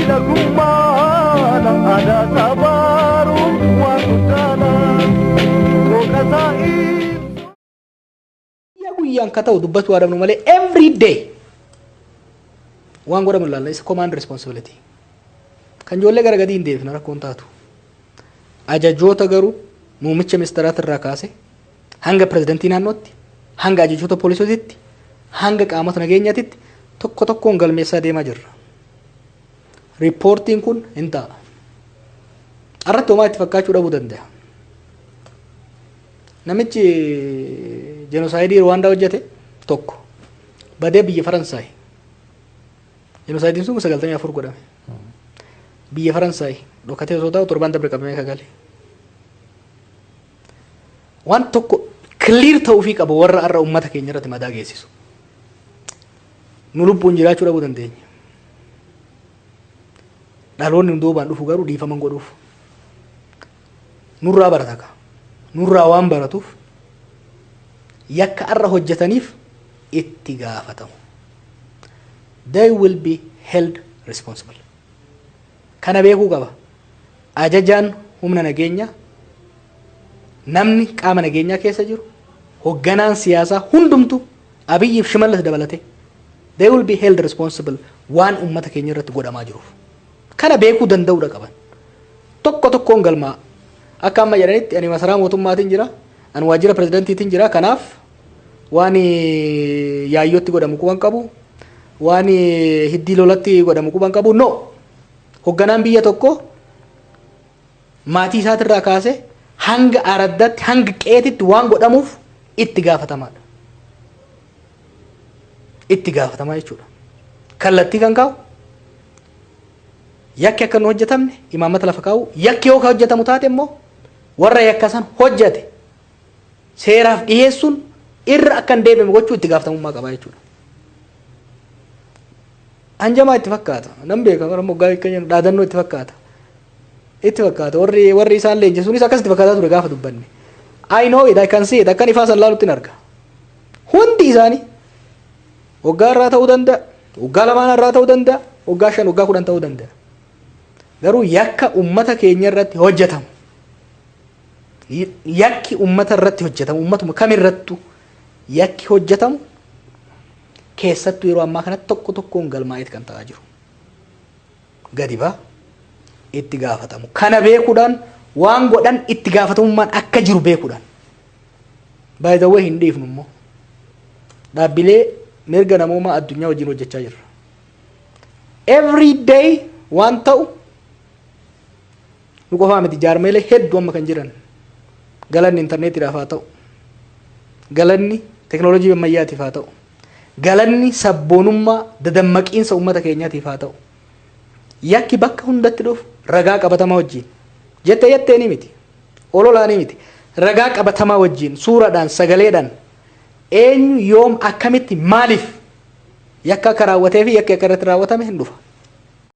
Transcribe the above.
Miidhagummaan aadaa sabaaruun waan guddaadha. Qooqasaa ibsu. Guyyaa guyyaan ka ta'u dubbatu waadamnu malee, every day waan godhamu ilaalla. Isa command responsibility. Kan ijoollee gara gadii hin deebifna, rakkoon taatu. Ajajoota garuu muummicha ministeeraati irraa kaase hanga pirezidantii naannootti, hanga ajajoota poolisootitti, hanga qaamota nageenyaatitti tokko tokkoon galmeessaa deemaa jirra. Riippoortiin kun hin ta'a. Irratti homaa itti fakkaachuu dhabuu danda'a. Namichi jenosaayidii Ruwaandaa hojjete tokko badee biyya Faransaay. Jenosaayidiin sun 94 godhame. Biyya Faransaay dhokatee osoo ta'u torban dabre qabamee kagale. Waan tokko clear ta'uufii qaba warra har'a uummata keenya irratti madaa geessisu. Nu lubbuun jiraachuu dhabuu dandeenya. Dhaloonni duubaan dhufu garuu dhiifama godhuuf. Nurraa barata ka. Nurraa waan baratuuf yakka har'a hojjetaniif itti gaafatamu. They will be held responsible. Kana beekuu qaba. Ajajaan humna nageenyaa, namni qaama nageenyaa keessa jiru, hogganaan siyaasaa hundumtu, Abiyyiif Shimallis dabalate, they will be held responsible waan uummata keenya irratti godhamaa jiruuf. Kana beekuu danda'uudha qaban. Tokko tokkoon galmaa akka amma jedhanitti, ani masaraa mootummaatiin jira, ani waajjira pirezidantiitiin jira, kanaaf waan Yaayyootti godhamu quban qabu, waan Hiddii Lolatti godhamu quban qabu. No, hogganaan biyya tokko maatii isaatirraa kaase hanga araddaatti, hanga qeetitti waan godhamuuf itti gaafatamaadha. Itti gaafatamaa jechuudha. Kallattii kan kaa'u, yakki akka hin hojjetamne imaammata lafa kaa'u, yakki yoo ka hojjetamu taate immoo warra yakka san hojjete seeraaf dhiyeessuun irra akka hin deebine gochuu itti gaafatamummaa qaba jechuudha. Hanjamaa itti fakkaata. Nan beeka, bara moggaa keenya dhaadannoo itti fakkaata. Itti fakkaata. Warri isaan leenjisuunis akkas itti fakkaataa ture gaafa dubbanne. I know it, I can see it. Akkan ifaa san laalutti hin arga. Hundi isaanii waggaa irraa ta'uu danda'a, waggaa lamaan irraa ta'uu danda'a, waggaa 5, waggaa 10 ta'uu danda'a. Garuu yakka ummata keenya irratti hojjetamu, yakki ummata irratti hojjetamu, ummatuma kamirrattu yakki hojjetamu, keessattuu yeroo ammaa kanatti tokko tokkoon galmaa'eet kan ta'aa jiru. Gadi baa itti gaafatamu. Kana beekuudhaan, waan godhan itti gaafatamummaan akka jiru beekuudhaan. By the way, hin dhiifnu immoo. Dhaabbilee mirga namoomaa addunyaa wajjin hojjechaa jirra. Every day waan ta'u nu qofaa miti, jaarmeelee hedduu amma kan jiran, galanni intarneetiidhaaf haa ta'u, galanni teknoolojii ammayyaatiif haa ta'u, galanni sabboonummaa dadammaqiinsa uummata keenyaatiif haa ta'u, yakki bakka hundatti dhufu ragaa qabatamaa wajjin, jette jetteeni miti, ololaanii miti, ragaa qabatamaa wajjin, suuraadhaan, sagaleedhaan, eenyu, yoom, akkamitti, maaliif yakka akka raawwatee fi yakki akka irratti raawwatame hin dhufa.